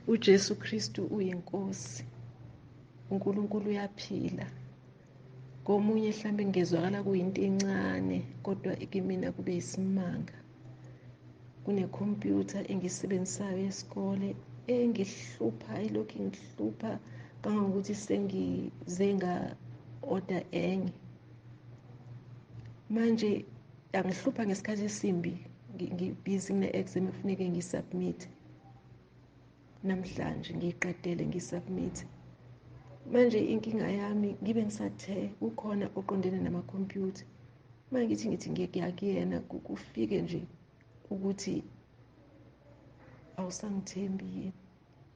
UJesu Kristu uyiNkosi, uNkulunkulu uyaphila. Komunye mhlambe ngezwakala kuyinto encane, kodwa kimina kube isimanga. Kunekhompyutha engiyisebenzisayo yesikole engihlupha, ilokhu ingihlupha kangangokuthi sengize nga-order enye. Manje yangihlupha ngesikhathi esimbi, ngibhizi ngine-exam ekufuneke ngiyi-submit namhlanje, ngiyiqedele ngiyi-submit. Manje inkinga yami ngibe ngisathe kukhona oqondene namakhompyutha, manje ngithi ngiya kuyena, kufike nje ukuthi awusangithembi yini,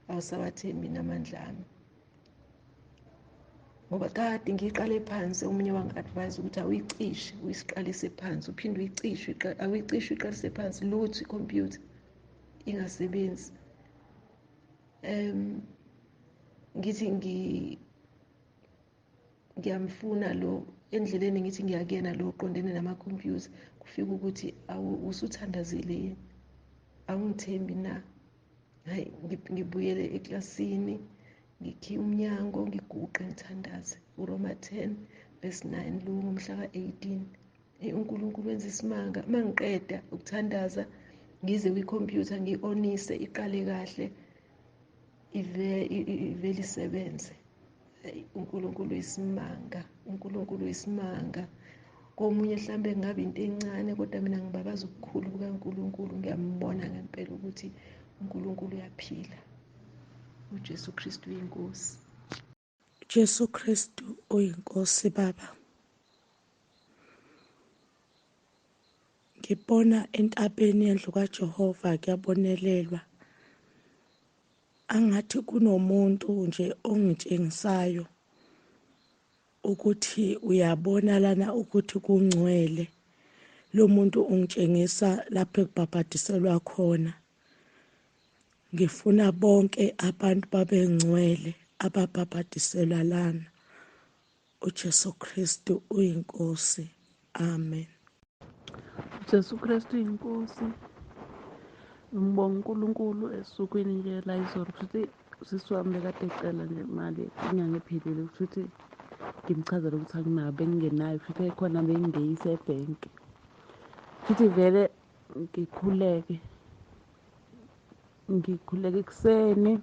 awusawathembi namandla ami. Ngoba kade ngiyiqale phansi, omunye wangi-advise ukuthi awuyicishe uyisiqalise phansi, uphinde uyicishe, awuyicishe uyiqalise phansi, lutho ikhompyutha ingasebenzi. Ngithi ngiyamfuna lo endleleni, ngithi ngiyakuyena lo oqondene namakhompyutha, kufika ukuthi usuthandazile yini, awungithembi na? Hayi, ngibuyele eklasini, ngikhiye umnyango, ngiguqe ngithandaze. uRoma 10 verse 9 lo ngomhla ka-18. UNkulunkulu wenza isimanga. Uma ngiqeda ukuthandaza ngize kwikhompyutha ngiyi-onise iqale kahle, ivele isebenze. uNkulunkulu uyisimanga, uNkulunkulu uyisimanga. Komunye mhlambe kungabe into encane, kodwa mina ngibabaza ubukhulu bukaNkulunkulu, ngiyambona ngempela ukuthi uNkulunkulu uyaphila. uJesu Kristu uyiNkosi. Jesu Kristu uyiNkosi Baba. Ngibona entabeni yendlu kaJehova kuyabonelelwa. Angathi kunomuntu nje ongitshengisayo ukuthi uyabona lana ukuthi kungcwele. Lo muntu ungitshengisa lapho ekubhabhadiselwa khona. Ngifuna bonke abantu babengcwele ababhabhadiselwa lana. uJesu Kristu uyiNkosi. Amen. Jesu Kristu uyiNkosi. Ngibonga uNkulunkulu esukwini nje la izolo, kushuthi usisi wami bekade ecela nje imali inyanga ephelile, kushuthi ngimchazele ukuthi anginayo, bengingenayo, kushuthi ekhona bengingeyise ebhenki. Kushuthi vele ngikhuleke, ngikhuleke ekuseni,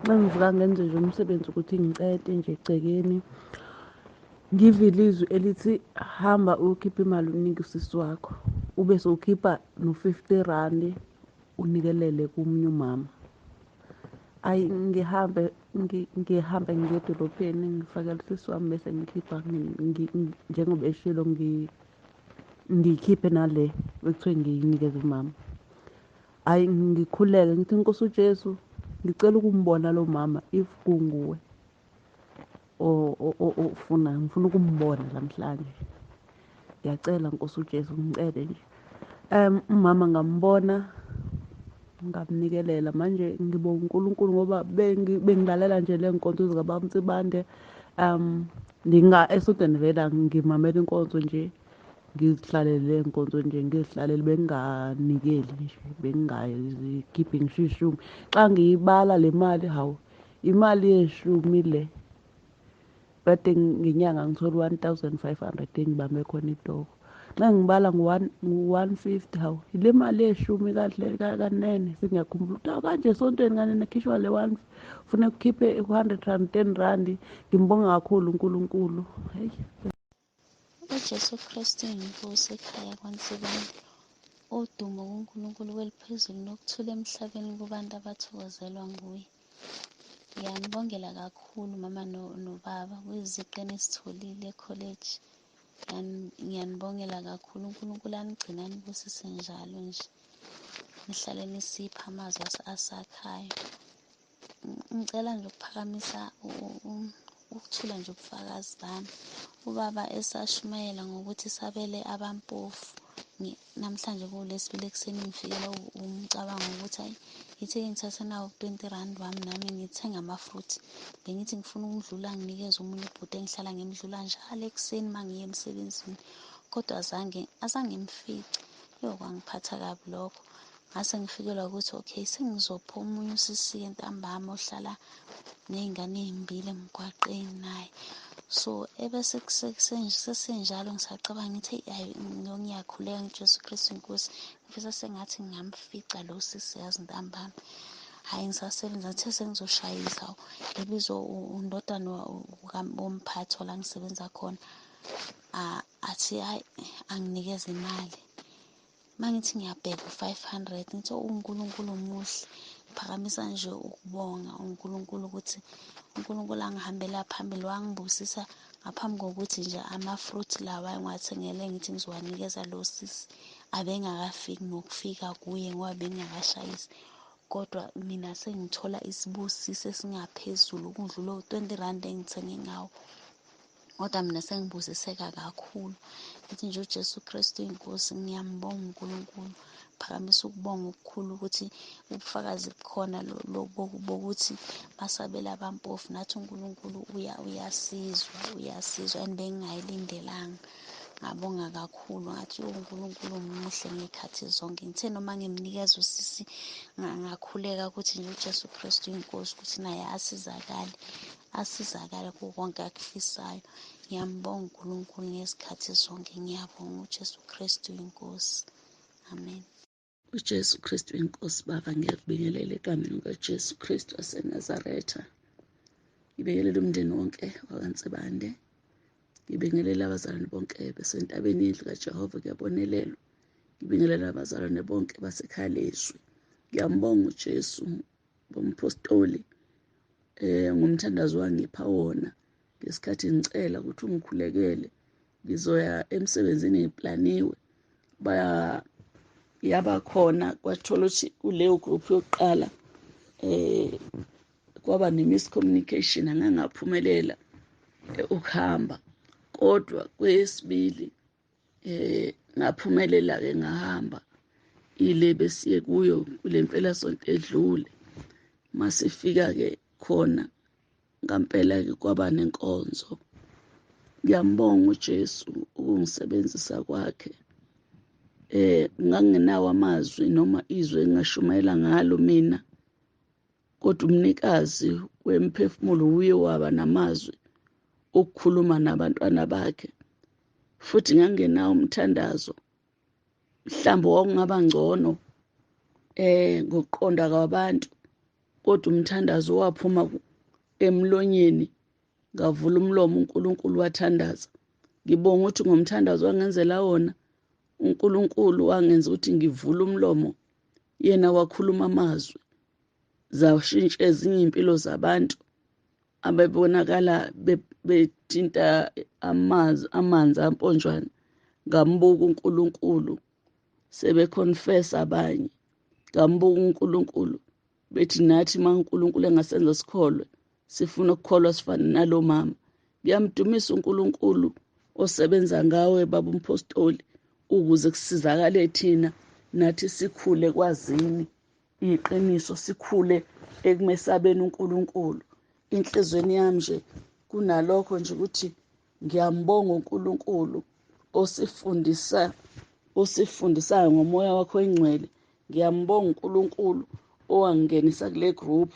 xa ngivuka ngenze nje umsebenzi ukuthi ngicede nje egcekeni, ngive ilizwi elithi hamba uyokhipha imali unike usisi wakho, ube sowukhipha no-50 rand unikelele komunye umama. Ayi, ngihambe ngihambe ngiye edolobheni ngifakele usisi wami, bese ngikhipha njengoba eshilo, ngiyikhiphe nale bekuthiwe ngiyinikeze umama. Ayi, ngikhuleke ngithi Nkosi uJesu, ngicela ukumbona lo mama if kunguwe ofuna, ngifuna ukumbona namhlanje. Ngiyacela Nkosi uJesu, ngicele nje. Umama ngambona, ngamnikelela. Manje ngibonga uNkulunkulu ngoba bengilalela nje le nkonzo zikaBaba Nsibande. Nginga esontweni vele ngimamela inkonzo nje, ngizihlalele le nkonzo nje, ngizihlalele, benginganikeli nje, bengingayikhiphi ngisho ishumi. Xa ngiyibala le mali, hawu, imali yeshumi le. Kade ngenyanga ngithola 1500 engibambe khona itoko. Xa ngibala ngu-150, hawu, ile mali yeshumi kahle kanene. Sengiyakhumbula ukuthi hawu, kanje esontweni kanene khishwa le one, kufuneka ukhiphe u-hundred rand, 10 rand. Ngimbonga kakhulu uNkulunkulu. Hey. UJesu Kristu uyiNkosi ekhaya kwaNsibande. Udumo kuNkulunkulu kweliphezulu nokuthula emhlabeni kubantu abathokozelwa nguye. Ngiyanibongela kakhulu mama nobaba kwiziqu enisitholile ekholeji. Ngiyanibongela kakhulu, uNkulunkulu anigcine anibusise njalo nje. Nihlale nisipha amazwi asakhayo. Ngicela nje ukuphakamisa ukuthula nje ubufakazi bami. Ubaba esashumayela ngokuthi sabele abampofu. Namhlanje kuLwesibili ekuseni ngifikela umcabango ukuthi hayi, ngithi ngithathe nawo 20 rand wami nami ngithenga ama-fruit. Bengithi ngifuna ukudlula nginikeze omunye ubhuti engihlala ngimdlula njalo ekuseni uma ngiya emsebenzini, kodwa azange ngimfice. Yo, kwangiphatha kabi lokho. Ngase ngifikelwa ukuthi okay, sengizopha omunye usisi ntambama ohlala ney'ngane ey'mbili emgwaqeni naye. So ebese sesenjalo ngisacabanga ngithi hayi, ngiyakhuleka ngiJesu Kristu inkosi, ngifisa sengathi ngingamfica lo sisi yazi ntambama. Hhayi, ngisasebenza ngithe sengizoshayisa, ngibizwa undodana womphathi la ngisebenza khona, athi hhayi anginikeze imali. Uma ngithi ngiyabheka u-500, ngithi uNkulunkulu muhle. Ngiphakamisa nje ukubonga uNkulunkulu ukuthi uNkulunkulu angihambela phambili, wangibusisa ngaphambi kokuthi nje ama-fruit lawa engiwathengele ngithi ngizowanikeza lo sisi abengakafiki nokufika kuye ngoba bengingakashayisi. Kodwa mina sengithola isibusiso esingaphezulu ukudlula u-20 rand engithenge ngawo. Kodwa mina sengibusiseka kakhulu. Ngithi nje uJesu Kristu inkosi, ngiyambonga uNkulunkulu. Phakamisa ukubonga okukhulu ukuthi ubufakazi bukhona bokuthi basabela abampofu, nathi uNkulunkulu uyasizwa, uyasizwa and bengingayilindelanga. Ngabonga kakhulu, ngathi uNkulunkulu muhle ngey'khathi zonke. Ngithe noma ngimnikeza usisi ngakhuleka ukuthi nje uJesu Kristu inkosi ukuthi naye asizakale, asizakale kuko konke akufisayo. Ngiyambonga uNkulunkulu ngezikhathi zonke, ngiyabonga uJesu Kristu inkosi. Amen. UJesu Kristu inkosi. Baba, ngiyakubingelela egameni likaJesu Kristu waseNazaretha. Ngibingelela umndeni wonke wakwaNsibande. Ngibingelela abazalwane bonke besentabeni yendlu kaJehova, kuyabonelelwa. Ngibingelela abazalwane bonke basekhaya lezwi. Ngiyambonga uJesu bomphostoli ngomthandazo wangipha wona ngesikhathi ngicela ukuthi ungikhulekele, ngizoya emsebenzini ngiplaniwe. Yaba khona kwathola ukuthi kuleyo group yokuqala kwaba ne-miscommunication, angangaphumelela ukuhamba, kodwa kwesibili ngaphumelela-ke ngahamba ile besiye kuyo kule mpelasonto edlule. Masifika-ke khona ngampela-ke kwaba nenkonzo. Ngiyambonga uJesu ukungisebenzisa kwakhe. Ngangenawo amazwi noma izwi engingashumayela ngalo mina, kodwa umnikazi wemphefumulo uye waba namazwi ukukhuluma nabantwana bakhe. Futhi ngangenawo umthandazo, mhlawumbe wawungaba ngcono ngokuqonda kwabantu, kodwa umthandazo waphuma emlonyeni, ngavula umlomo uNkulunkulu wathandaza. Ngibonga ukuthi ngomthandazo wangenzela wona uNkulunkulu wangenza ukuthi ngivule umlomo, yena wakhuluma amazwi, zashintsha ezinye impilo zabantu abebonakala bethinta amanzi amponjwana. Ngambuka uNkulunkulu sebeconfess abanye, ngambuka uNkulunkulu bethi nathi uma uNkulunkulu engasenza sikholwe, sifuna ukukholwa sifane nalo mama. Ngiyamdumisa uNkulunkulu osebenza ngawe baba umpostoli, ukuze kusizakale thina nathi sikhule kwazini iqiniso, sikhule ekumesabeni uNkulunkulu. Inhlizweni yami nje kunalokho nje ukuthi ngiyambonga uNkulunkulu osifundisayo ngomoya wakho oyingcwele. Ngiyambonga uNkulunkulu owangingenisa kule group,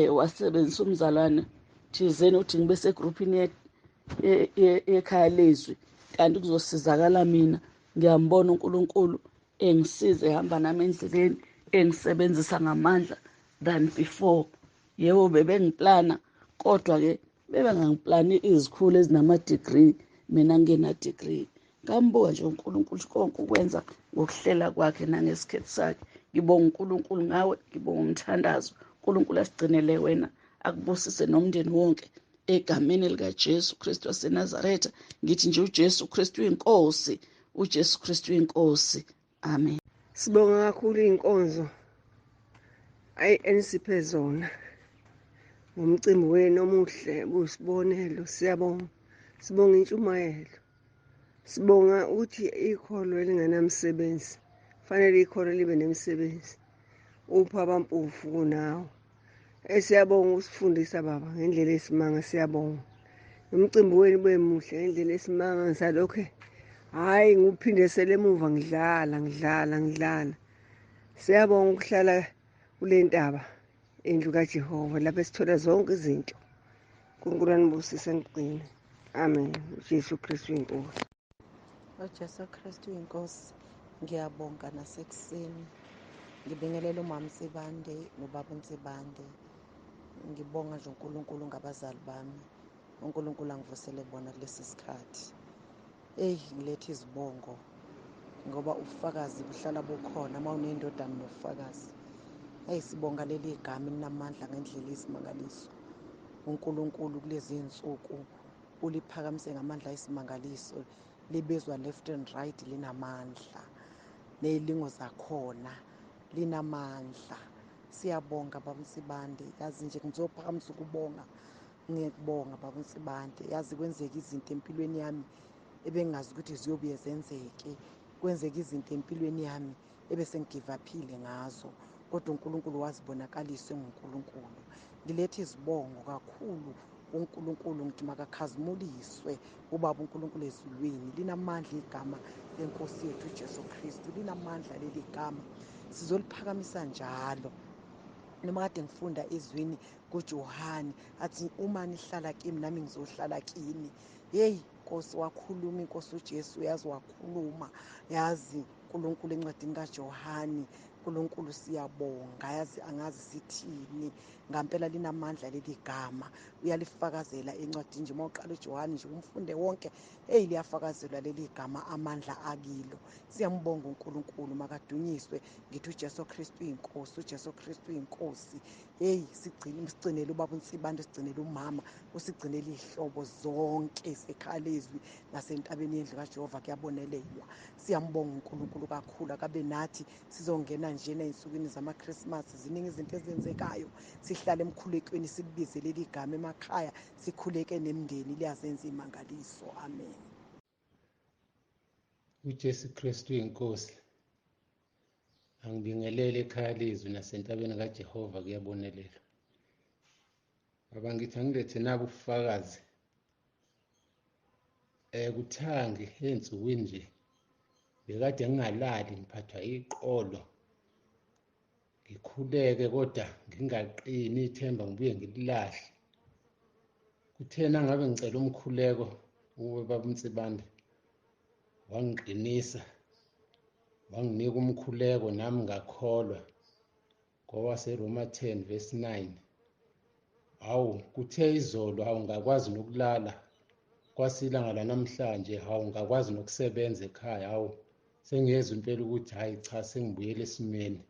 wasebenzisa umzalwane thizeni ukuthi ngibe segroupini yekhaya lezwi, kanti kuzosizakala mina. Ngiyambona uNkulunkulu engisize ehamba nami endleleni, engisebenzisa ngamandla than before. Yebo, bebengiplana, kodwa-ke bebengangiplani izikhulu ezinama-degree, mina ngingena-degree. Ngambuka nje uNkulunkulu konke ukwenza ngokuhlela kwakhe nangesikhathi sakhe. Ngibonga uNkulunkulu ngawe, ngibonga umthandazo. uNkulunkulu asigcinele wena, akubusise nomndeni wonke egameni likaJesu Kristu waseNazaretha. Ngithi nje uJesu Kristu uyinkosi, uJesu Kristu uyinkosi. Amen. Sibonga kakhulu inkonzo ayi enisiphe zona ngomcimbi wenu omuhle, busibonelo. Siyabonga, sibonga intshumayelo, sibonga ukuthi ikholo elingenamsebenzi fanele ikholo libe nemisebenzi, upha abampofu kunawo. Siyabonga usifundisa baba ngendlela esimanga, siyabonga. Umcimbi wenu ube muhle ngendlela esimanga. Ngisalokhe hhayi ngiwuphindisele emuva, ngidlala ngidlala ngidlala. Siyabonga ukuhlala kule ntaba, indlu kaJehova, lapho esithola zonke izinto. uNkulunkulu anibusise nigcine. Amen. UJesu Kristu inkosi. UJesu Kristu inkosi. Ngiyabonga nasekuseni. Ngibingelela umama Nsibande nobaba Nsibande. Ngibonga nje uNkulunkulu ngabazali bami. uNkulunkulu angivusele bona kulesi sikhathi. Eyi, ngiletha izibongo ngoba ubufakazi buhlala bukhona uma unendodana nobufakazi. Eyi, sibonga leli gama elinamandla ngendlela eyisimangaliso. uNkulunkulu kulezi zinsuku uliphakamise ngamandla ayisimangaliso, libizwa left and right, linamandla ney'lingo zakhona linamandla. Siyabonga baba Nsibande, yazi nje ngizophakamisa ukubonga, ngiyakubonga baba Nsibande. Yazi kwenzeka izinto empilweni yami ebengingazi ukuthi ziyobuye zenzeke, kwenzeka izinto empilweni yami ebese ngigivaphile ngazo, kodwa uNkulunkulu wazibonakalisa enguNkulunkulu. Ngiletha izibongo kakhulu kuNkulunkulu, ngithi makakhazimuliswe ubaba uNkulunkulu ezulwini. Linamandla igama lenkosi yethu uJesu Kristu, linamandla leli gama, sizoliphakamisa njalo. Noma kade ngifunda ezwini kuJohane athi uma nihlala kimi nami ngizohlala kini. Hey Nkosi, wakhuluma inkosi uJesu, uyazi wakhuluma, yazi uNkulunkulu encwadini kaJohane. uNkulunkulu siyabonga, yazi angazi sithini ngampela, linamandla leli gama, uyalifakazela encwadini nje uma uqala uJohane nje umfunde wonke, hey liyafakazelwa leli gama, amandla akilo. Siyambonga uNkulunkulu, makadunyiswe. Ngithi uJesu Kristu uyinkosi, uJesu Kristu uyinkosi. Hey, sigcine sigcinele ubaba uNsibande, sigcinele umama, usigcinele ihlobo zonke sekhalezwi nasentabeni yendlu kaJehova kuyabonelelwa. Siyambonga uNkulunkulu kakhulu, akabe nathi. Sizongena njena ey'nsukwini zamaKhrisimasi, ziningi izinto ezenzekayo. Sihlale emkhulekweni, silibize leli gama emakhaya, sikhuleke nemindeni, liyazenza imangaliso. Amen. UJesu Kristu inkosi. Angibingelele ekhaya lezwi nasentabeni kaJehova kuyabonelelwa. Baba ngithi angilethe nabo ubufakazi. Kuthangi ensukwini nje bekade ngingalali, ngiphathwa iqolo, ngikhuleke kodwa ngingaqini ithemba, ngibuye ngililahle. Kuthena ngabe ngicela umkhuleko uwe baba uNsibande, wangiqinisa, wanginika umkhuleko, nami ngakholwa ngowaseRoma 10 verse 9. Hawu, kuthe izolo hawu ngakwazi nokulala, kwasilanga lanamhlanje hawu ngakwazi nokusebenza ekhaya, hawu sengiyezwa impela ukuthi hayi cha sengibuyele esimeni.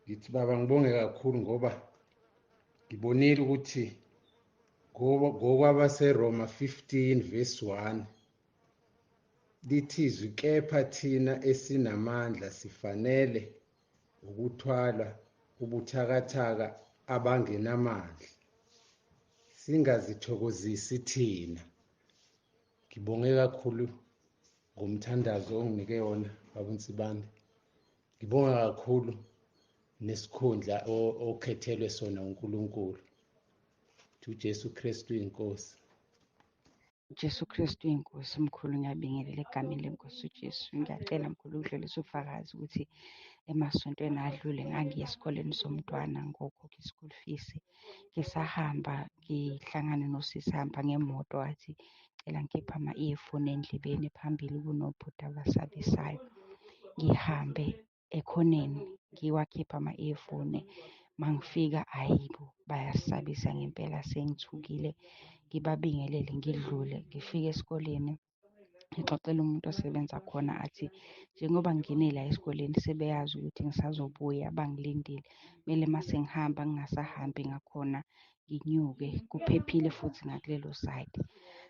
Ngithi baba ngibonge kakhulu ngoba ngibonile ukuthi ngokwabaseRoma 15 verse 1 lithi izwi, kepha thina esinamandla sifanele ukuthwala ubuthakathaka abangenamandla, singazithokozisi thina. Ngibonge kakhulu ngomthandazo onginike wona baba uNsibande. Ngibonga kakhulu nesikhundla okhethelwe sona uNkulunkulu. UJesu Kristu inkosi. Jesu Kristu inkosi. Mkhulu, ngiyabingelela egameni lenkosi uJesu. Ngiyacela mkhulu ukudlulisa ubufakazi ukuthi emasontweni adlule ngangiya esikoleni somntwana ngokhokha i-school fees. Ngisahamba ngihlangane nosisi hamba ngemoto, wathi cela ngikhiphe ama-earphone endlebeni, phambili kunobhuti abasabisayo. Ngihambe ekhoneni ngiwakhiphe ama-earphone, mangifika hhayi bo, bayasabisa ngempela, sengithukile. Ngibabingelele ngidlule, ngifike esikoleni ngixoxele umuntu osebenza khona, athi njengoba ngingene la esikoleni sebeyazi ukuthi ngisazobuya, bangilindile. Kumele mase ngihamba ngingasahambi ngakhona, nginyuke, kuphephile futhi ngakulelo sayidi.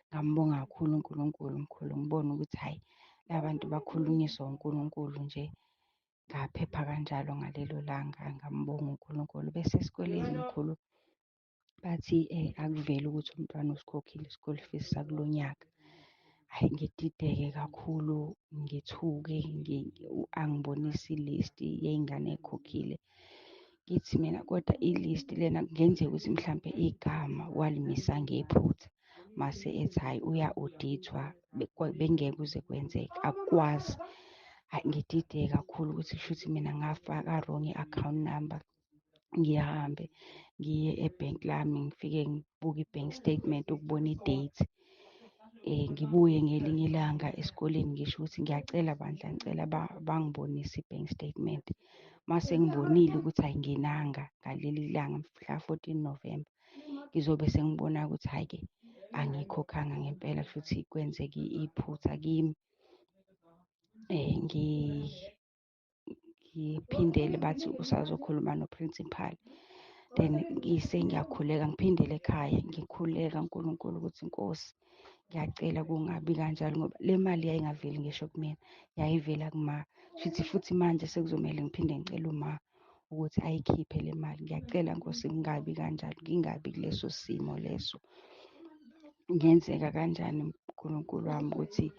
Ngambonga kakhulu uNkulunkulu mkhulu, ngibone ukuthi hhayi la bantu bakhulunyiswa uNkulunkulu nje. Ngaphepha kanjalo ngalelo langa, ngambonga uNkulunkulu. Bese esikoleni mkhulu bathi akuvele ukuthi umntwana usikhokhile i-school fees sakulo nyaka. Hhayi ngidideke kakhulu, ngithuke, angibonise i-list yey'ngane ey'khokhile. Ngithi mina kodwa i-list lena kungenzeka ukuthi mhlampe igama walimisa ngephutha, mase ethi hhayi uya-audit-wa, bengeke kuze kwenzeke, akukwazi. Hhayi, ngidideke kakhulu ukuthi kushuthi mina ngafaka wrong i-account number. Ngihambe ngiye ebhenki lami, ngifike ngibuke i-bank statement ukubona i-date. Ngibuye ngelinye ilanga esikoleni ngisho ukuthi ngiyacela bandla, ngicela bangibonise i-bank statement. Mase ngibonile ukuthi ayingenanga ngaleli langa mhla 14 November, ngizobe sengibona ukuthi hhayi-ke angiyikhokhanga ngempela, kushuthi kwenzeke iphutha kimi. Ngiphindele bathi usazokhuluma no-principal. Then ngiyakhuleka ngiphindele ekhaya, ngikhuleka uNkulunkulu ukuthi Nkosi ngiyacela kungabi kanjalo, ngoba le mali yayingaveli ngisho kumina, yayivela kuma. Shuthi futhi manje sekuzomele ngiphinde ngicele uma ukuthi ayikhiphe le mali. Ngiyacela Nkosi kungabi kanjalo, ngingabi kuleso simo leso. Kungenzeka kanjani Nkulunkulu wami ukuthi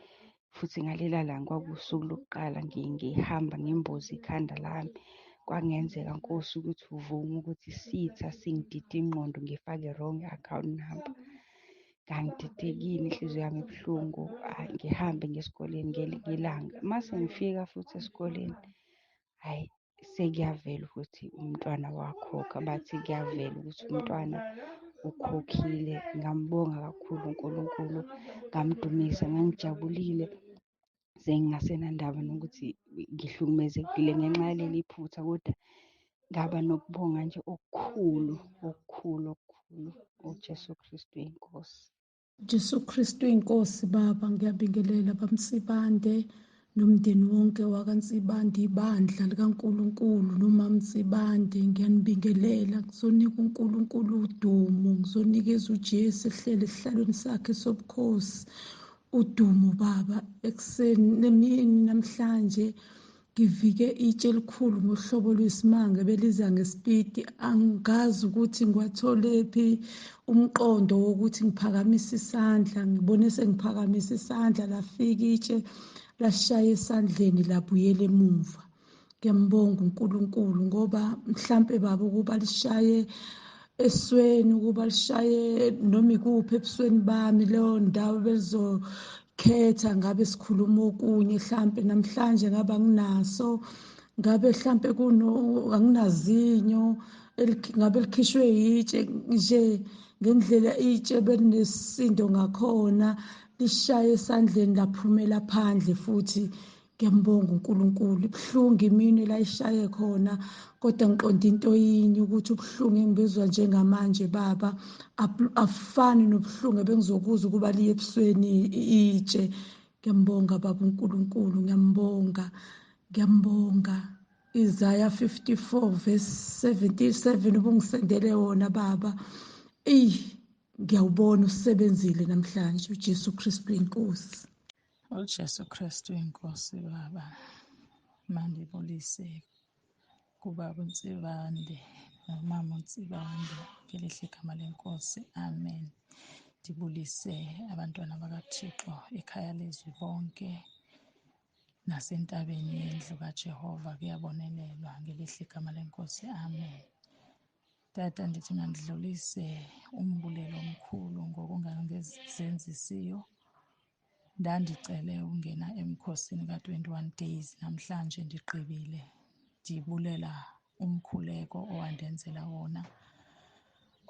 futhi ngalela langa kwakuwusuku lokuqala ngihamba ngimboze ikhanda lami. Kwangenzeka Nkosi ukuthi uvume ukuthi isitha singidide ingqondo ngifake wrong account number. Ngangididekile, inhliziyo yami ibuhlungu. Ngihambe ngiye esikoleni ngelinye ilanga. Mase ngifika futhi esikoleni, hhayi sekuyavela ukuthi umntwana wakhokha, bathi kuyavela ukuthi umntwana ukhokhile. Ngambonga kakhulu uNkulunkulu, ngamdumisa, ngangijabulile sengingasenandaba nokuthi ngihlukumezekile ngenxa yaleli phutha, kodwa ngaba nokubonga nje okukhulu okukhulu okukhulu uJesu Kristu inkosi. Jesu Kristu inkosi. Baba, ngiyabingelela baMsibande nomndeni wonke wakaNsibande, ibandla likaNkulunkulu noMaMsibande, ngiyanibingelela. Ngizonika uNkulunkulu udumo, ngizonikeza uJesu ehlele esihlalweni sakhe sobukhosi udumo. Baba, ekuseni nemini namhlanje ngivike itshe elikhulu ngohlobo lwesimanga beliza ngesipidi. Angazi ukuthi ngiwatholephi umqondo wokuthi ngiphakamise isandla. Ngibone sengiphakamisa isandla, lafika itshe lashaya esandleni, labuyela emuva. Ngiyambonga uNkulunkulu ngoba mhlampe baba ukuba lishaye esweni, ukuba lishaye noma ikuphi ebusweni bami, leyo ndawo belizokhetha, ngabe sikhuluma okunye. Hlampe namhlanje ngabe anginaso, ngabe hlampe kuno anginazinyo, ngabe likhishwe yitshe nje. Ngendlela itshe belinesisindo ngakhona, lishaye esandleni laphumela phandle futhi. Ngiyambonga uNkulunkulu. Ibuhlungu iminwe la ishaye khona, kodwa ngiqonda into yinye, ukuthi ubuhlungu engibizwa njengamanje baba afani nobuhlungu ebengizokuzwa ukuba liye ebusweni itshe. Ngiyambonga baba uNkulunkulu, ngiyambonga, ngiyambonga. Isaiah 54 verse 77 ubungisendele wona baba, eyi ngiyawubona usebenzile namhlanje. uJesu Kristu inkosi. UJesu Kristu inkosi. Baba, mandibulise kubaba uNtsibande nomama uNtsibande ngelihle igama lenkosi, amen. Ndibulise abantwana bakaThixo ekhaya lezwi bonke nasentabeni yendlu kaJehova kuyabonelelwa ngelihle igama lenkosi, amen. Tata, ndithi mandidlulise umbulelo omkhulu ngokungangezenzisiyo. Ndandicele ukungena emkhosini ka-21 days, namhlanje ndigqibile. Ndibulela umkhuleko owandenzela wona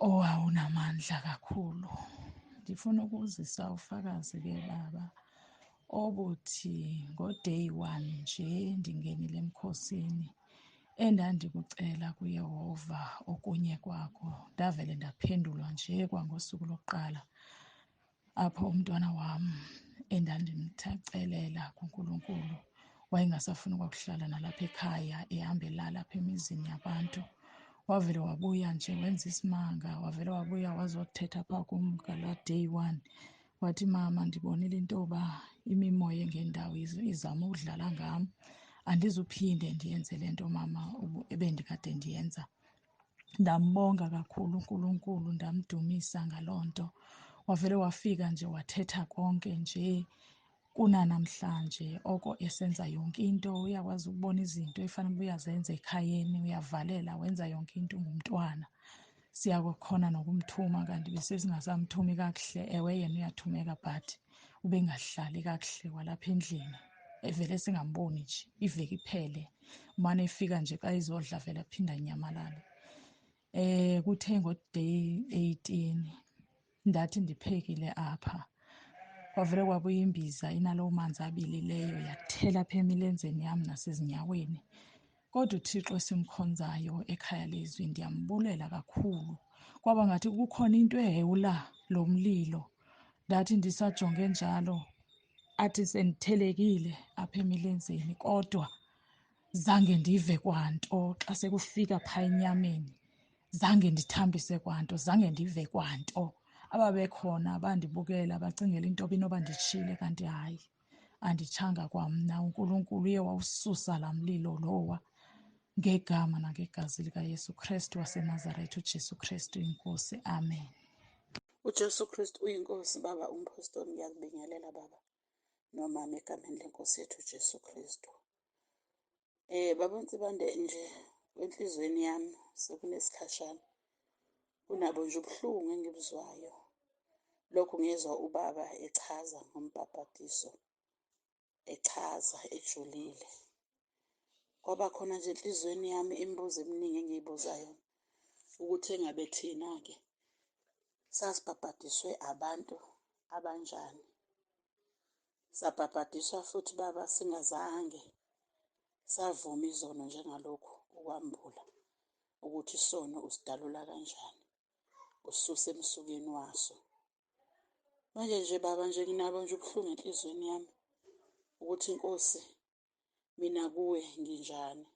owawunamandla kakhulu. Ndifuna ukuzisa ufakazi ke baba obuthi ngo-day one nje ndingenile emkhosini, endandikucela kuYehova okunye kwako ndavele ndaphendulwa nje kwangosuku lokuqala, apho umntwana wam endandimthacelela kuNkulunkulu wayengasafuni kwakuhlala nalapha ekhaya, ehamba elala apha emizini yabantu. Wavele wabuya nje wenza isimanga, wavele wabuya wazothetha phaa kum ngalaa day one, wathi, "Mama, ndibonile into yoba imimoya engendawo izama ukudlala ngam. Andizuphinde ndiyenze le nto mama ebendikade ndiyenza." Ndambonga kakhulu uNkulunkulu, ndamdumisa ngaloo nto. Wavele wafika nje wathetha konke nje. Kunanamhlanje oko esenza yonke into, uyakwazi ukubona izinto efanele uba uyazenza ekhayeni, uyavalela, wenza yonke into, ungumntwana. Siyakhona nokumthuma, kanti besesingasamthumi kakuhle. Ewe, yena uyathumeka but ubengahlali kakuhle kwalapha endlini. Evele singamboni nje iveki iphele, umane efika nje xa izodla vele aphinde anyamalale. Kuthe ngo-day 18 ndathi ndiphekile apha, kwavele kwabuya imbiza inalowo manzi abilileyo yathela apha emilenzeni yam nasezinyaweni. Kodwa uThixo esimkhonzayo ekhaya lezwi ndiyambulela kakhulu. Kwaba ngathi kukhona into ehewula lo mlilo. Ndathi ndisajonge njalo athi sendithelekile apha emilenzeni, kodwa zange ndive kwanto xa sekufika phaa enyameni. Zange ndithambise kwanto, zange ndive kwanto. Ababekhona bandibukela bacingela into inoba nditshile, kanti hayi, anditshanga kwamna. UNkulunkulu uye wawususa laa mlilo lowa ngegama nangegazi likaYesu Krestu waseNazaretha, uJesu Krestu iNkosi. Amen. UJesu Kristu uyiNkosi. Baba umpostoli, ngiyakubingelela baba nomama egameni lenkosi yethu uJesu Kristu. Baba uNsibande, nje enhliziyweni yami sekunesikhashana kunabo nje ubuhlungu engibuzwayo. Lokhu ngizwa ubaba echaza ngombhabhadiso, echaza ejulile. Kwaba khona nje enhliziyweni yami imibuzo eminingi engiyibuzayo ukuthi engabe thina-ke sasibhabhadiswe abantu abanjani. Sabhabhadiswa futhi baba singazange savuma izono njengalokhu ukwambula ukuthi isono usidalula kanjani, ususe emsukeni waso. Manje nje baba nje nginabo nje ubuhlungu enhliziyweni yami ukuthi Nkosi mina kuwe nginjani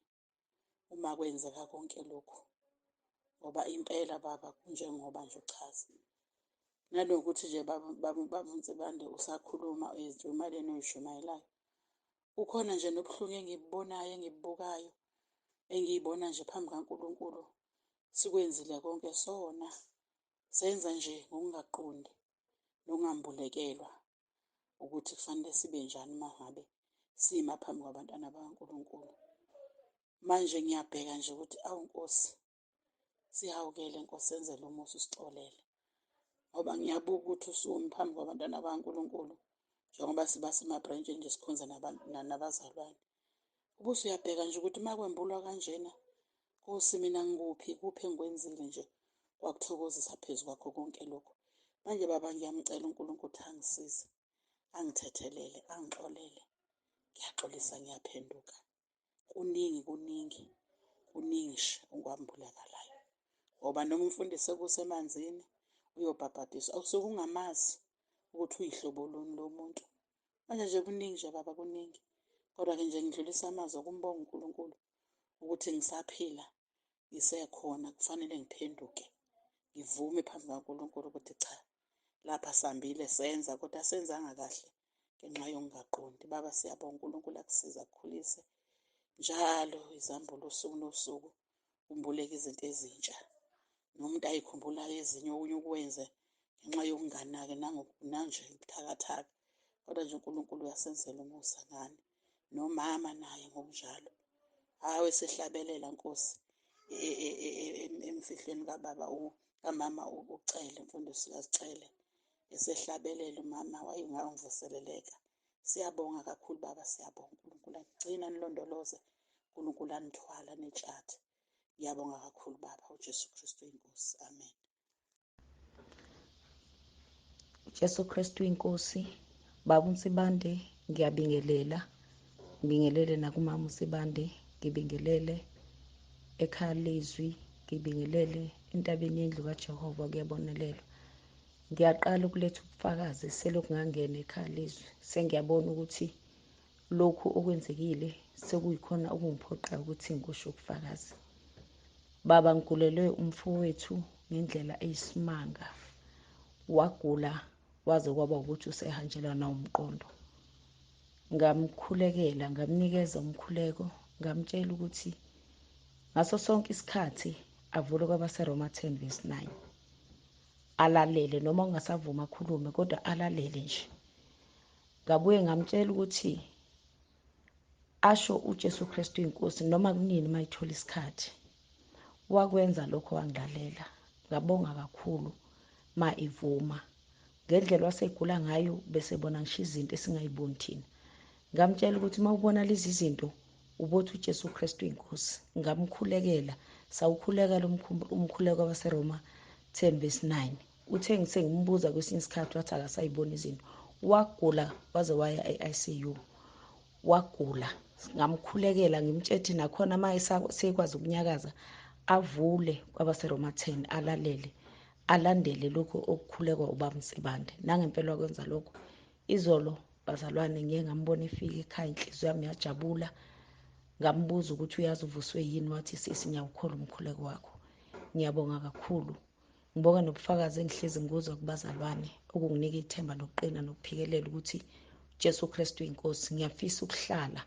uma kwenzeka konke lokhu, ngoba impela baba kunjengoba nje uchaza. Nanokuthi nje baba uNsibande usakhuluma ezintshumayelweni oyishumayelayo, kukhona nje nobuhlungu engibubonayo, engibubukayo, engiyibona nje phambi kaNkulunkulu. Sikwenzile konke sona, senza nje ngokungaqondi nokungambulekelwa ukuthi kufanele sibe njani uma ngabe sima phambi kwabantwana bakaNkulunkulu. Manje ngiyabheka nje ukuthi awu Nkosi, sihawukele Nkosi, senzele umusa, usixolele, ngoba ngiyabuka ukuthi usumi phambi kwabantwana bakaNkulunkulu njengoba siba sema-branch-ini nje sikhonza nabazalwane. Ubuse uyabheka nje ukuthi uma kwembulwa kanjena, Nkosi mina ngikuphi, kuphi engikwenzile nje kwakuthokozisa phezu kwakho konke lokhu. Manje baba ngiyamcela uNkulunkulu ukuthi angisize, angithethelele, angixolele. Ngiyaxolisa, ngiyaphenduka. Kuningi, kuningi, kuningi nje okwambulakalayo. Ngoba noma umfundisi ekusemanzini uyobhabhadiswa, awusuke ungamazi ukuthi uyihlobo luni lo muntu. Manje nje kuningi nje baba, kuningi. Kodwa-ke nje ngidlulisa amazwi okumbonga uNkulunkulu ukuthi ngisaphila, ngisekhona, kufanele ngiphenduke, ngivume phambi kaNkulunkulu ukuthi cha, lapha sihambile senza kodwa senzanga kahle ngenxa yokungaqondi. Baba siyabonga, uNkulunkulu akusize, akukhulise njalo, izambulo usuku nosuku, kumbuleke izinto ezintsha nomuntu ayikhumbulayo ezinye, okunye ukwenze ngenxa yokunganaki nanje ubuthakathaka. Kodwa nje uNkulunkulu uyasenzela umusa ngani, nomama naye ngokunjalo. Hawe sehlabelela Nkosi emfihlweni kababa kamama uCele, umfundisi kaCele, esehlabelela umama wayengamvuseleleka. Siyabonga kakhulu baba, siyabonga. uNkulunkulu anigcine, anilondoloze, uNkulunkulu anithwala netshathe. Ngiyabonga kakhulu baba, uJesu Kristu iNkosi. Amen. Jesu Kristu iNkosi. Baba uNsibande, ngiyabingelela, ngibingelele nakumama uNsibande, ngibingelele ekhaya lezwi, ngibingelele entabeni yendlu kaJehova kuyabonelelwa. Ngiyaqala ukuletha ubufakazi selokhu ngangena ekhaya lezwi. Sengiyabona ukuthi lokhu okwenzekile sekuyikhona okungiphoqa ukuthi ngikusho ubufakazi. Baba, ngigulelwe umfowethu ngendlela eyisimanga. Wagula waze kwaba ukuthi usehanjelwa nawumqondo. Ngamkhulekela, ngamnikeza umkhuleko, ngamtshela ukuthi ngaso sonke isikhathi avule kwabaseRoma 10 verse 9, alalele noma ungasavuma akhulume, kodwa alalele nje. Ngabuye ngamtshela ukuthi asho uJesu Kristu iNkosi noma kunini mayithola isikhathi. Wakwenza lokho, wangilalela. Ngabonga kakhulu ma ivuma ngendlela wasegula ngayo, bese bona ngisho izinto esingayiboni thina. Ngamtshela ukuthi uma ubona lezi zinto ubothi uJesu Kristu inkosi. Ngamkhulekela, sawukhulekela umkhuleko waseRoma 10 verse 9. Uthe ngisengimbuza kwesinye isikhathi wathi akasayiboni izinto. Wagula waze waya e-ICU. Wagula, ngamkhulekela ngimtshethi nakhona uma sekwazi ukunyakaza avule kwabaseRoma 10 alalele, alandele lokho okukhulekwa ubaba Nsibande. Nangempela wakwenza lokho. Izolo bazalwane ngiye ngambona efika ekhaya, inhliziyo yami yajabula. Ngambuza ukuthi uyazi uvuswe yini, wathi sisi ngiyawukholwa umkhuleko wakho. Ngiyabonga kakhulu. Ngibonga nobufakazi engihlezi ngikuzwa kubazalwane okunginika ithemba nokuqina nokuphikelela ukuthi Jesu Kristu inkosi. Ngiyafisa ukuhlala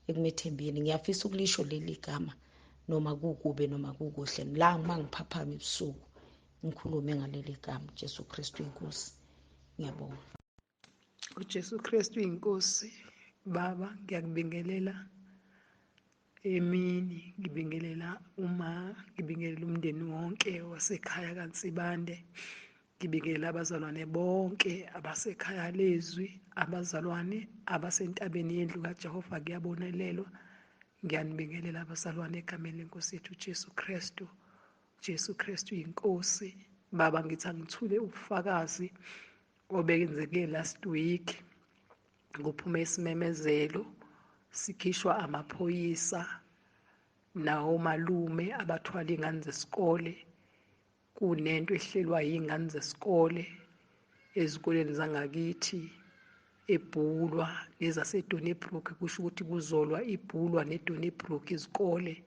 ekumethembeni, ngiyafisa ukulisho leli gama noma kukube noma kukuhle. La mangiphaphama ebusuku ngikhulume ngaleli gama Jesu Kristu inkosi. Ngiyabonga. uJesu Kristu inkosi. Baba, ngiyakubingelela emini, ngibingelela uma, ngibingelela umndeni wonke wasekhaya kaNsibande, ngibingelela abazalwane bonke abasekhaya lezwi, abazalwane abasentabeni yendlu kaJehova kuyabonelelwa. Ngiyanibingelela abazalwane egameni lenkosi yethu uJesu Kristu. Jesu Kristu inkosi. Baba, ngithi angithule ubufakazi obekenzeke last week. Kuphume isimemezelo sikhishwa amaphoyisa nawomalume abathwala iy'ngane zesikole. Kunento ehlelwa yiy'ngane zesikole ezikoleni zangakithi eBhulwa nezaseDonnybrook, kusho ukuthi kuzolwa iBhulwa neDonnybrook izikole.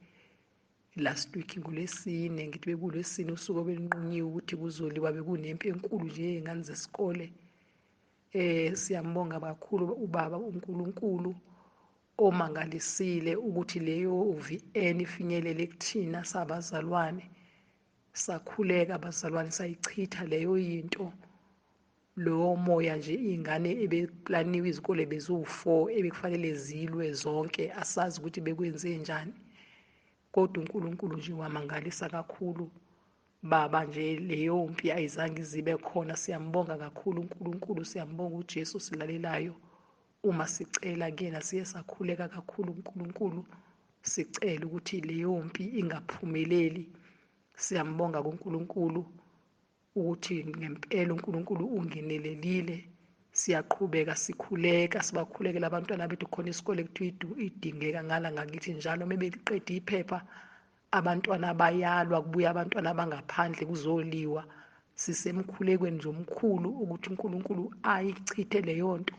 Last week ngolwesine, ngithi bekulwesine usuku obelinqunyiwe ukuthi kuzoliwa, bekunempi enkulu nje yey'ngane zesikole. Siyambonga kakhulu ubaba uNkulunkulu omangalisile ukuthi leyo VN ifinyelele kuthina sabazalwane. Sakhuleka abazalwane, sayichitha leyo yinto, lowo moya nje. Iy'ngane ebeplaniwe izikole beziwu-4 ebekufanele zilwe zonke, asazi ukuthi bekwenze njani, kodwa uNkulunkulu nje wamangalisa kakhulu baba nje, leyo mpi ayizange izibe khona. Siyambonga kakhulu uNkulunkulu, siyambonga uJesu silalelayo uma sicela kuyena. Siye sakhuleka kakhulu uNkulunkulu, sicela ukuthi leyo mpi ingaphumeleli. Siyambonga kuNkulunkulu ukuthi ngempela uNkulunkulu ungenelelile. Siyaqhubeka sikhuleka, sibakhulekela abantwana bethu. Khona isikole kuthiwa idingeka ngala ngakithi njalo uma beqeda iphepha abantwana bayalwa, kubuya abantwana abangaphandle kuzoliwa. Sisemkhulekweni nje omkhulu ukuthi uNkulunkulu ayichithe leyo nto,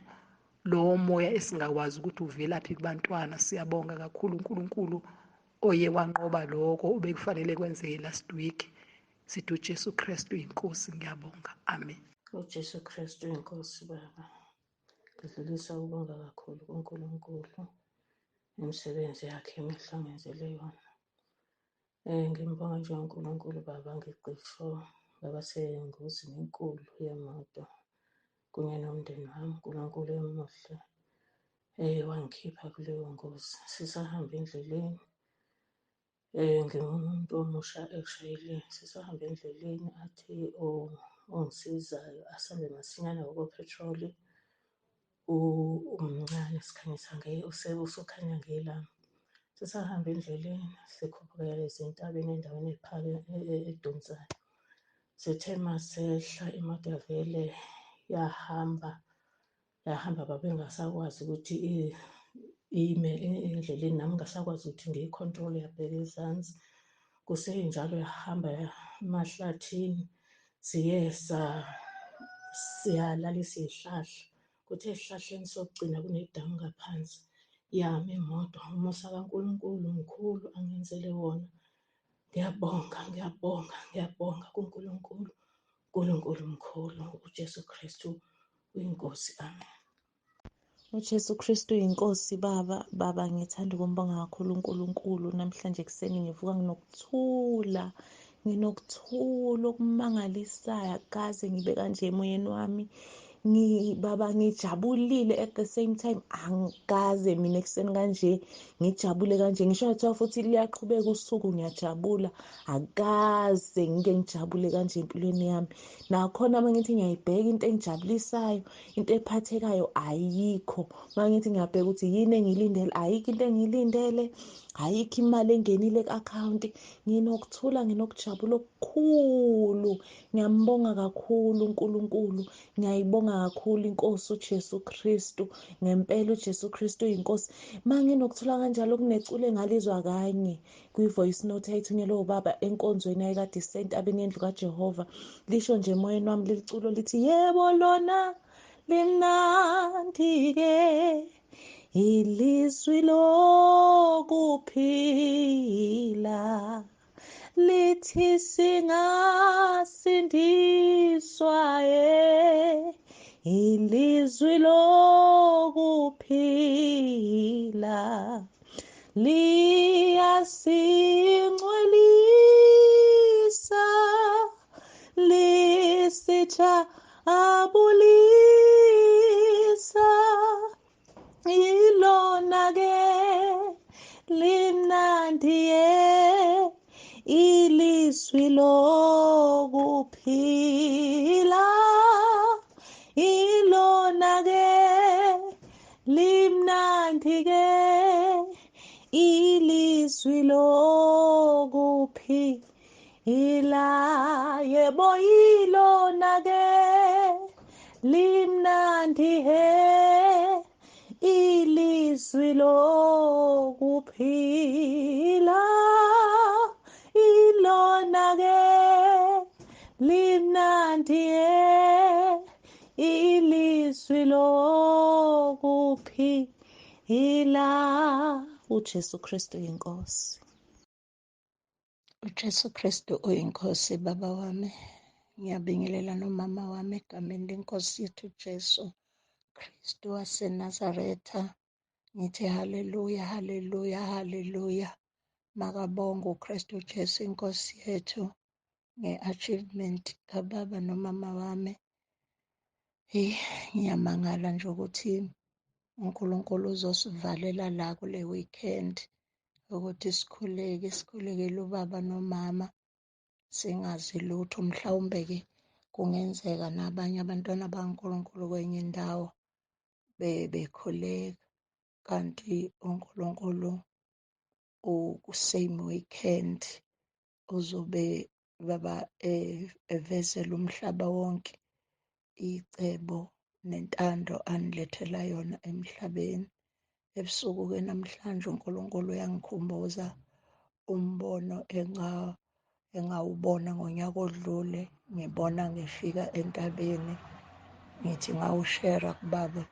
lowo moya esingakwazi ukuthi uvelaphi kubantwana. Siyabonga kakhulu uNkulunkulu oye wanqoba lokho obekufanele kwenzeke last week. Sithi uJesu Kristu inkosi. Ngiyabonga, amen. uJesu Kristu inkosi. Baba, ngidlulisa ukubonga kakhulu kuNkulunkulu imisebenzi yakhe emihle angenzele yona. Ngimbonga nje uNkulunkulu baba, ngicisho ngaba sengozini enkulu yemoto kunye nomndeni wami. uNkulunkulu emuhle wangikhipha kuleyo ngozi. Sisahamba endleleni, ngingumuntu omusha ekushayeleni, sisahamba endleleni athi ongisizayo asambe masinyane ngoba uphethroli umncane, sikhanyisa usukhanya ngelambu. Sisahamba endleleni sikhuphukela ezintabeni endaweni edonsayo. Sithe masehla imoto yavele yahamba yahamba, babengasakwazi ukuthi ime endleleni, nami ngingasakwazi ukuthi ngiyi-control-e, yabheka ezansi. Kusenjalo yahamba emahlathini, siye siyalalisa iy'hlahla. Kuthe esihlahleni sokugcina kunedamu ngaphansi, yama imoto. Umusa kaNkulunkulu mkhulu angenzele wona. Ngiyabonga, ngiyabonga, ngiyabonga kuNkulunkulu. uNkulunkulu mkhulu, uJesu Kristu uyinkosi. Amen. uJesu Kristu uyinkosi. Baba, baba, ngithanda ukumbonga kakhulu uNkulunkulu. Namhlanje ekuseni ngivuka nginokuthula, nginokuthulo okumangalisayo, akaze ngibe kanje emoyeni wami. Baba ngijabulile at the same time, angikaze mina ekuseni kanje ngijabule kanje. Ngisho ngathiwa futhi liyaqhubeka usuku ngiyajabula, akaze ngike ngijabule kanje empilweni yami. Nakhona uma ngithi ngiyayibheka into engijabulisayo, into ephathekayo ayikho. Uma ngithi ngiyabheka ukuthi yini engiyilindele, ayikho into engiyilindele, ayikho imali engenile ku-akhawunti. Nginokuthula, nginokujabula okukhulu. Ngiyambonga kakhulu uNkulunkulu, ngiyayibonga kakhulu inkosi uJesu Kristu. Ngempela uJesu Kristu uyinkosi. Uma nginokuthula kanjalo, kuneculo engalizwa kanye kwi-voice note ayithunyelwe ubaba enkonzweni ayikade isentabeni yendlu kaJehova. Lisho nje emoyeni wami leli culo lithi, yebo lona limnandi-ke ilizwi lokuphila, lithi singasindiswa ilizwi lokuphila, liyasingcwelisa, lisijabulisa, ilona-ke limnandi ilizwi lokuphila, ilona-ke limnandi-ke ilizwi lokuphila, yebo ilona-ke limnandi he ilizwi lokuphila, ilona-ke limnandi ilizwi lokuphila. uJesu Kristu inkosi. uJesu Kristu uyinkosi baba wami. Ngiyabingelela nomama wami egameni lenkosi yethu Jesu Kristu waseNazaretha. Ngithi haleluya, haleluya, haleluya. Makabonge uKristu Jesu inkosi yethu nge-achievement kababa nomama wami. Hey, ngiyamangala nje ukuthi uNkulunkulu uzosivalela la kule weekend ukuthi sikhuleke, sikhulekele ubaba nomama singazi lutho. Mhlawumbe-ke kungenzeka nabanye abantwana bakaNkulunkulu kwenye indawo bekhuleka, kanti uNkulunkulu ku-same weekend uzobe baba evezela umhlaba wonke icebo nentando anilethela yona emhlabeni. Ebusuku-ke namhlanje uNkulunkulu uyangikhumbuza umbono engawubona ngonyaka odlule, ngibona ngifika entabeni, ngithi ngawushera kubaba,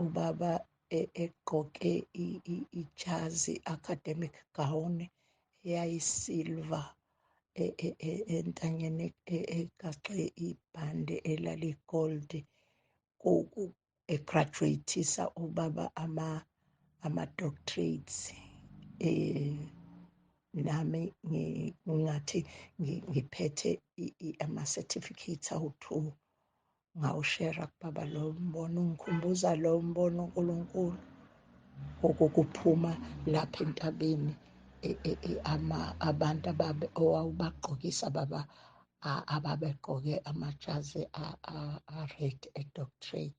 ubaba egqoke ijazi academic gown eyayisilver entanyeni egaxe ibhande elaligold, egraduate-isa ubaba ama-doctorates. Nami ngingathi ngiphethe ama-certificates awu-2. Ngawushera kubaba lo mbono, ungikhumbuza lo mbono uNkulunkulu wokuphuma lapha entabeni, abantu ababe owawubagqokisa baba ababegqoke amajazi a-red e-doctorate.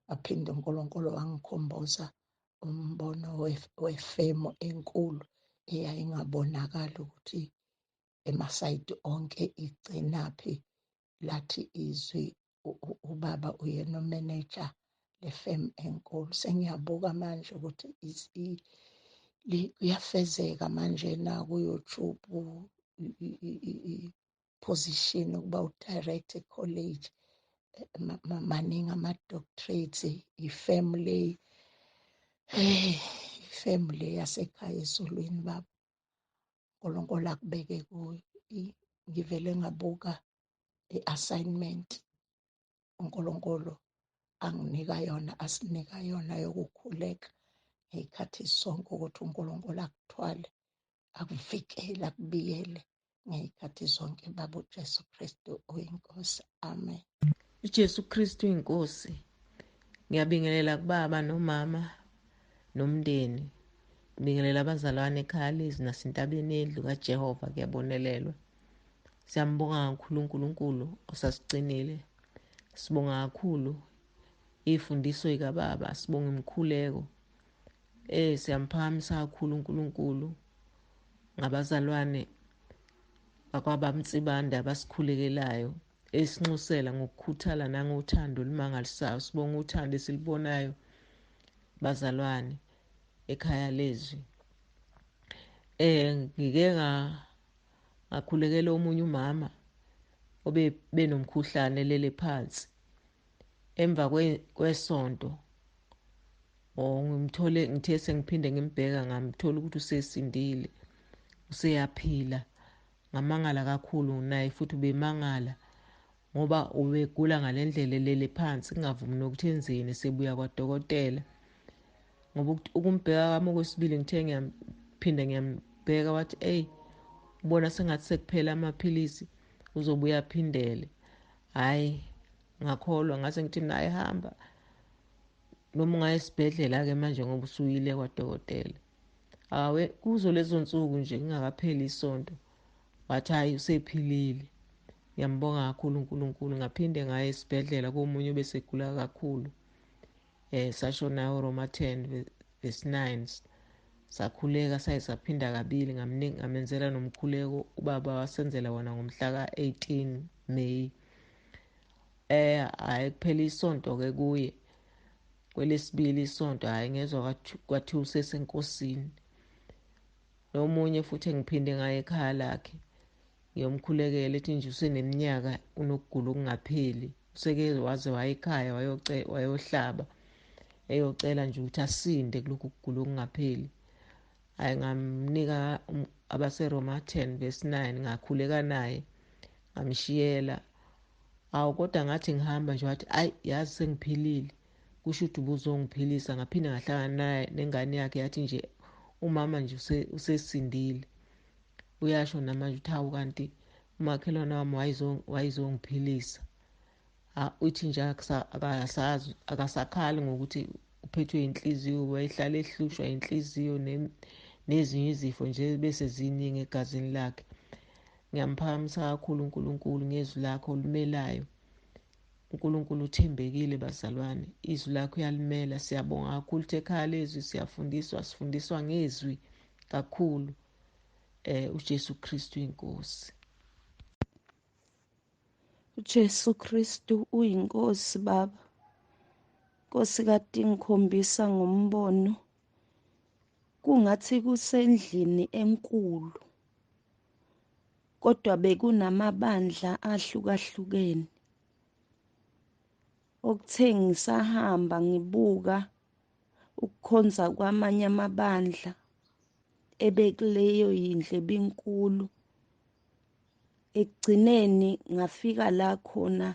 Aphinde uNkulunkulu wangikhumbuza umbono wefemu enkulu eyayingabonakali ukuthi emasayidi onke igcinaphi. Lathi izwi ubaba uyena umeneja lefemu enkulu. Sengiyabuka manje ukuthi kuyafezeka manje na ku-YouTube i-position ukuba u-direct college, maningi ama-doctorates, ifemu le, hey, ifemu le yasekhaya eZulwini baba uNkulunkulu akubeke kuyo. Ngivele ngabuka i-assignment uNkulunkulu anginika yona, asinika yona yokukhuleka ngey'khathi zonke, ukuthi uNkulunkulu akuthwale, akuvikele, akubiyele ngey'khathi zonke baba uJesu Kristu uyinkosi. Amen. UJesu Kristu inkosi. Ngiyabingelela kubaba nomama nomndeni. Ngibingelela abazalwane ekhaya lezwi nasentabeni yendlu kaJehova kuyabonelelwa. Siyambonga kakhulu uNkulunkulu osasigcinile. Sibonga kakhulu ifundiso ikababa, sibonga imikhuleko. Siyamphakamisa kakhulu uNkulunkulu ngabazalwane bakwaBamtsibande abasikhulekelayo, esinxusela ngokukhuthala nangothando olumangalisayo. Sibonga uthando esilibonayo bazalwane ekhaya lezwi. Ngike ngakhulekela omunye umama obe benomkhuhlane lele phansi. Emva kwesonto ngimthole, ngithe sengiphinde ngimbheka ngamthola ukuthi usesindile, useyaphila. Ngamangala kakhulu naye futhi ubemangala ngoba ubegula ngalendlela elele phansi, kungavumi nokuthi enzeni, sebuya kwadokotela. Ngoba ukumbheka kwami okwesibili ngithe ngiyaphinda ngiyambheka wathi eyi ubona sengathi sekuphela amaphilisi, uzobuya aphindele. Hhayi, ngakholwa, ngase ngithi naye hamba noma ungaya esibhedlela-ke manje ngoba usuyile kwadokotela. Awe, kuzo lezo nsuku nje kungakapheli isonto wathi hhayi usephilile. Ngiyambonga kakhulu uNkulunkulu. Ngaphinde ngaya esibhedlela komunye obesegula kakhulu, sasho naye uRoma 10 verse 9, sakhuleka saye saphinda kabili, ngamenzela nomkhuleko ubaba wasenzela wona ngomhla ka-18 May. Hhayi kuphela isonto-ke kuye, kwelesibili isonto hhayi ngezwa kwathiwa usesenkosini. Nomunye futhi engiphinde ngaye ekhaya lakhe ngiyomkhulekela, ethi nje useneminyaka unokugula okungapheli, useke waze waya ekhaya wayohlaba eyocela nje ukuthi asinde kulokhu kugula okungapheli. Hhayi ngamnika abaseRoma 10 verse 9, ngakhuleka naye ngamshiyela. Awu kodwa ngathi ngihamba nje wathi ayi yazi sengiphilile, kusho ukuthi ubuzongiphilisa. Ngaphinde ngahlangana naye nengane yakhe yathi nje umama nje usesindile. Uyasho namanje ukuthi hawu kanti umakhelwane wami wayezongiphilisa. Uthi nje akasakhali ngokuthi uphethwe inhliziyo, wayehlala ehlushwa inhliziyo nezinye izifo nje bese ziningi egazini lakhe. Ngiyamphakamisa kakhulu uNkulunkulu ngezwi lakhe olimelayo. uNkulunkulu uthembekile bazalwane, izwi lakhe uyalimela. Siyabonga kakhulu ukuthi ekhaya lezwi siyafundiswa, sifundiswa ngezwi kakhulu. uJesu Kristu inkosi. uJesu Kristu uyinkosi baba. Nkosi kade ingikhombisa ngombono kungathi kusendlini enkulu, kodwa bekunamabandla ahlukahlukene. Okuthe ngisahamba ngibuka ukukhonza kwamanye amabandla ebekuleyo yindlu ebinkulu, ekugcineni ngafika la khona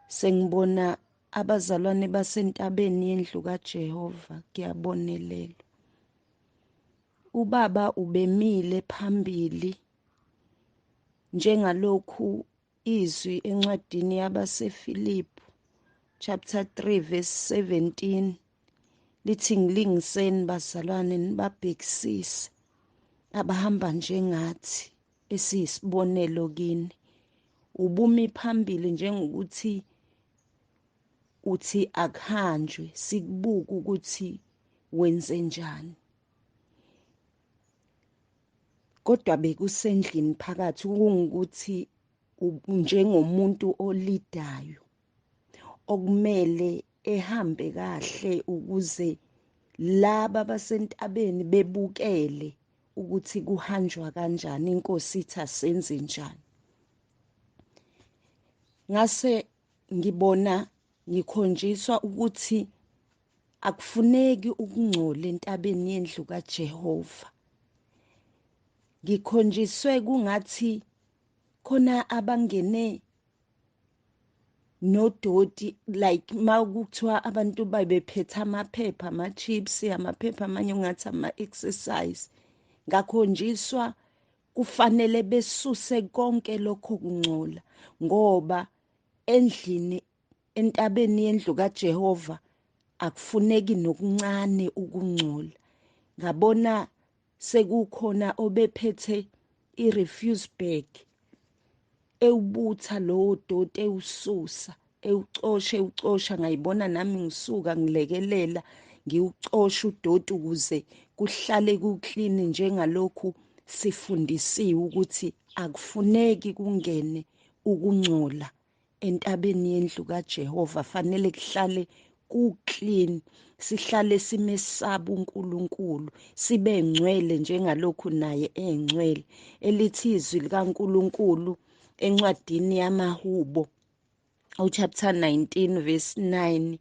sengibona abazalwane basentabeni yendlu kaJehova kuyabonelelwa. Ubaba ubemile phambili njengalokhu izwi encwadini yabaseFilipi chapter 3 verse 17 lithi ngilingiseni bazalwane nibabhekisise abahamba njengathi esiyisibonelo kini. Ubumi phambili njengokuthi uthi akuhanjwe, sikubuka ukuthi wenze njani, kodwa bekusendlini phakathi kungukuthi njengomuntu olidayo okumele ehambe kahle ukuze laba basentabeni bebukele ukuthi kuhanjwa kanjani, inkosi ithi asenze njani. Ngase ngibona ngikhonjiswa ukuthi akufuneki ukungcola entabeni yendlu kaJehova. Ngikhonjiswe kungathi khona abangene nodoti, like makuthiwa abantu babephethe amaphepha, ama-chips, amaphepha amanye ungathi ama-exercise. Ngakhonjiswa kufanele besuse konke lokho kungcola ngoba Endlini, entabeni yendlu kaJehova akufuneki nokuncane ukungcola. Ngabona sekukhona obephethe i-refuse bag ewubutha lowo doti, ewususa, ewucosha, ewucosha. Ngayibona nami ngisuka ngilekelela ngiwucosha udoti ukuze kuhlale ku-clean, njengalokhu sifundisiwe ukuthi akufuneki kungene ukungcola entabeni yendlu kaJehova. Fanele kuhlale ku-clean, sihlale simesaba uNkulunkulu, sibe ngcwele njengalokhu naye engcwele. Elithi izwi likaNkulunkulu encwadini yamaHubo uchapter 19 verse 9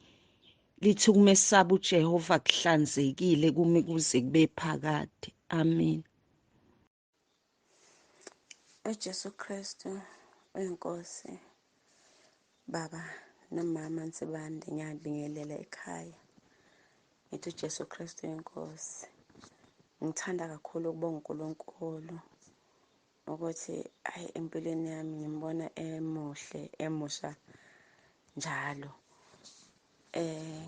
lithi ukumesaba uJehova kuhlanzekile kumi kuze kube phakade. Amen. UJesu Kristu uyiNkosi. Baba nomama Nsibande, ngiyabingelela ekhaya. Ngithi uJesu Kristu uyiNkosi. Ngithanda kakhulu ukubonga uNkulunkulu ukuthi ayi empilweni yami ngimbona emuhle, emusha njalo.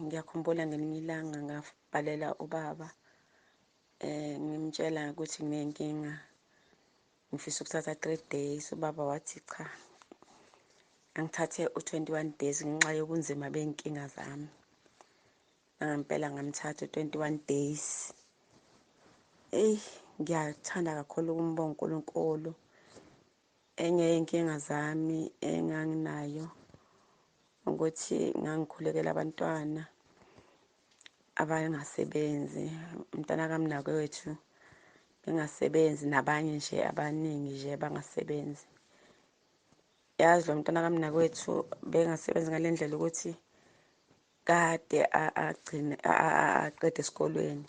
Ngiyakhumbula ngelinye ilanga ngabhalela ubaba ngimtshela ukuthi nginenkinga, ngifisa ukuthatha 3 days. Ubaba wathi cha, angithathe u-21 days ngenxa yobunzima bey'nkinga zami. Nangempela ngamthatha u-21 days. Eyi, ngiyathanda kakhulu ukumbonga uNkulunkulu. Enye yey'nkinga zami enganginayo ukuthi ngangikhulekela abantwana abangasebenzi, umntana kamnakwethu bengasebenzi, nabanye nje abaningi nje abangasebenzi. Yazi lo mntwana kamnakwethu bengasebenzi ngale ndlela ukuthi kade agcine aqede esikolweni,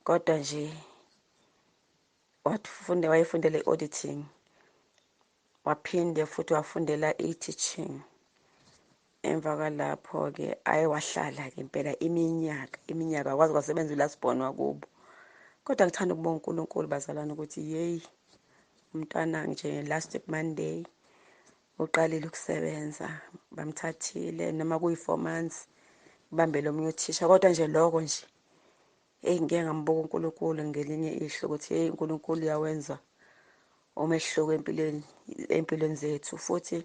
kodwa nje wayefundela i-auditing, waphinde futhi wafundela i-teaching. Emva kwalapho-ke aye wahlala-ke impela iminyaka waze wasebenza u-last born wakubo. Kodwa ngithanda ukubonga uNkulunkulu bazalwane ukuthi yeyi, umntwana nje last week Monday uqalile ukusebenza, bamthathile noma kuyi-4 months kubambele omunye uthisha. Kodwa nje lokho nje eyi, ngike ngambuka uNkulunkulu ngelinye ihlo ukuthi hey, uNkulunkulu uyawenza umehluko empilweni zethu. Futhi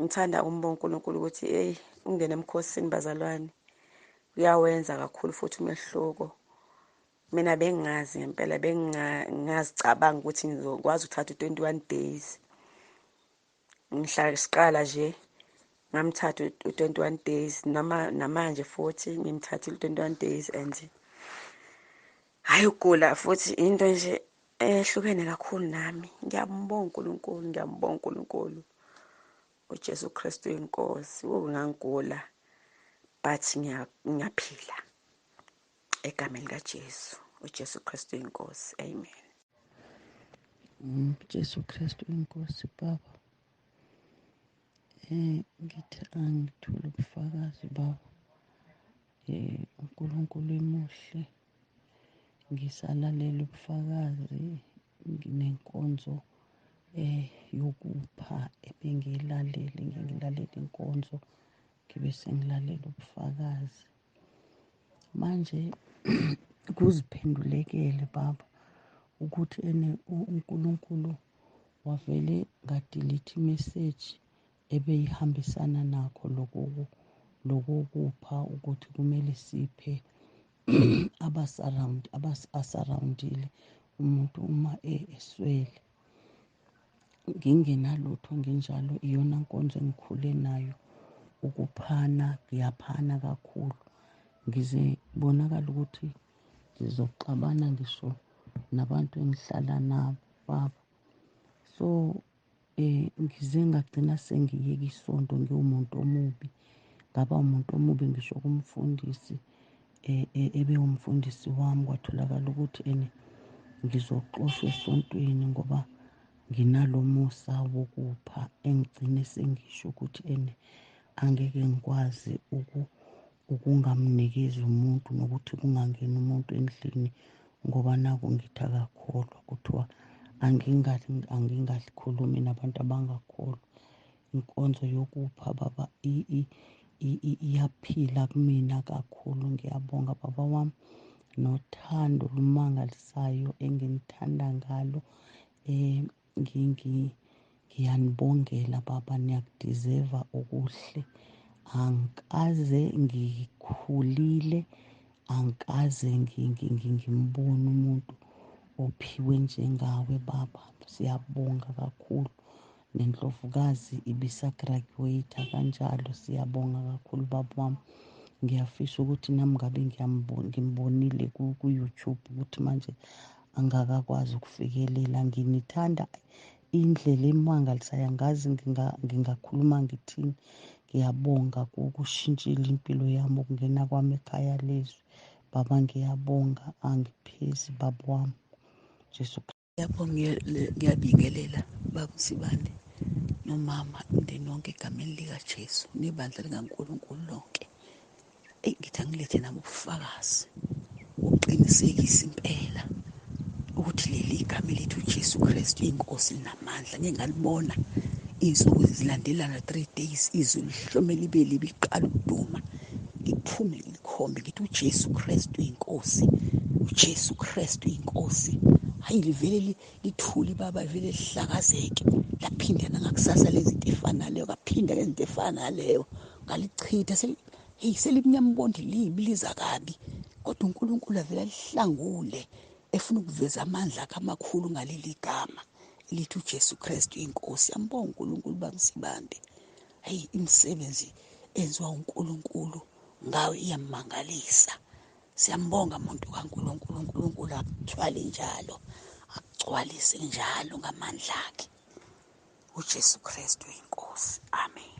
ngithanda ukumbonga uNkulunkulu ukuthi hey, ungene emkhosini bazalwane, uyawenza kakhulu futhi umehluko. Mina bengingazi ngempela, bengingazicabanga ukuthi ngizokwazi ukuthatha u-21 days. Ngihlala siqala nje ngamthatha u-21 days, noma namanje futhi ngimthathile u-21 days. And hayi, ukugula futhi into nje ehlukene kakhulu nami. Ngiyambonga uNkulunkulu, ngiyambonga uNkulunkulu. uJesu Kristu inkosi. Ngangigula but ngiyaphila egameni likaJesu. uJesu Kristu inkosi. Amen. Jesu Kristu inkosi baba. Ngithi angithole ubufakazi baba. uNkulunkulu emuhle, ngisalalela ubufakazi nginenkonzo yokupha ebengiyilalele, ngilalela inkonzo ngibe sengilalela ubufakazi. Manje kuziphendulekele baba ukuthi ene uNkulunkulu wavele ngadelete imeseji ebeyihambisana nakho lokukupha ukuthi kumele siphe abasurround abasarroundile umuntu uma eswele. Ngingenalutho nginjalo, iyona nkonzo engikhule nayo ukuphana, ngiyaphana kakhulu ngize kubonakala ukuthi ngizoxabana ngisho nabantu engihlala nabo baba. So ngize ngagcina sengiyeka isonto, ngiwumuntu omubi, ngaba umuntu omubi ngisho kumfundisi ebewumfundisi wami. Kwatholakala ukuthi ene ngizoxoshwa esontweni ngoba nginalo musa wokupha, engigcine sengisho ukuthi ene angeke ngikwazi ukungamnikezi umuntu nokuthi kungangeni umuntu endlini ngoba naku ngithi akakholwa, kuthiwa angingakhulumi nabantu abangakholwa. Inkonzo yokupha baba iyaphila kumina kakhulu. Ngiyabonga baba wami nothando olumangalisayo enginithanda ngalo. Ngiyanibongela baba, niyakudizeva okuhle. Angikaze ngikhulile, angikaze ngimbone umuntu ophiwe njengawe baba. Siyabonga kakhulu. Nendlovukazi ibisagraduate kanjalo, siyabonga kakhulu baba wami. Ngiyafisa ukuthi nami ngabe ngimbonile ku-YouTube ukuthi manje angakakwazi ukufikelela. Nginithanda indlela emangalisayo, angazi ngingakhuluma ngithini. Ngiyabonga kushintshile impilo yami ukungena kwami ekhaya lezwi baba. Ngiyabonga, angiphezi baba wami. Jesu. Lapho ngiyabingelela baba Nsibande nomama, umndeni wonke egameni likaJesu nebandla likaNkulunkulu lonke. Eyi, ngithi angilethe nami ubufakazi ukuqinisekisa impela ukuthi leli igama elithi uJesu Kristu inkosi linamandla. Ngeke ngalibona iy'nsuku zilandelana 3 days, izulu lihlome libe libi liqala ukuduma, ngiphume ngilikhombe ngithi uJesu Kristu inkosi, uJesu Kristu inkosi. Hayi, livele lithule baba, livele lihlakazeke. Laphinda nangakusasa lezinto efana naleyo, kaphinda lezinto efana naleyo, ngalichitha. Hey, selimnyama ubondi libi liza kabi, kodwa uNkulunkulu avele alihlangule efuna ukuveza amandla akhe amakhulu ngaleli gama elithi uJesu Kristu inkosi. Yambonga uNkulunkulu bamsibambe. Hey, imisebenzi enziwa uNkulunkulu ngawe iyamangalisa. Siyambonga muntu kaNkulunkulu, uNkulunkulu akuthwale njalo, akugcwalise njalo ngamandla akhe. uJesu Kristu inkosi. Amen.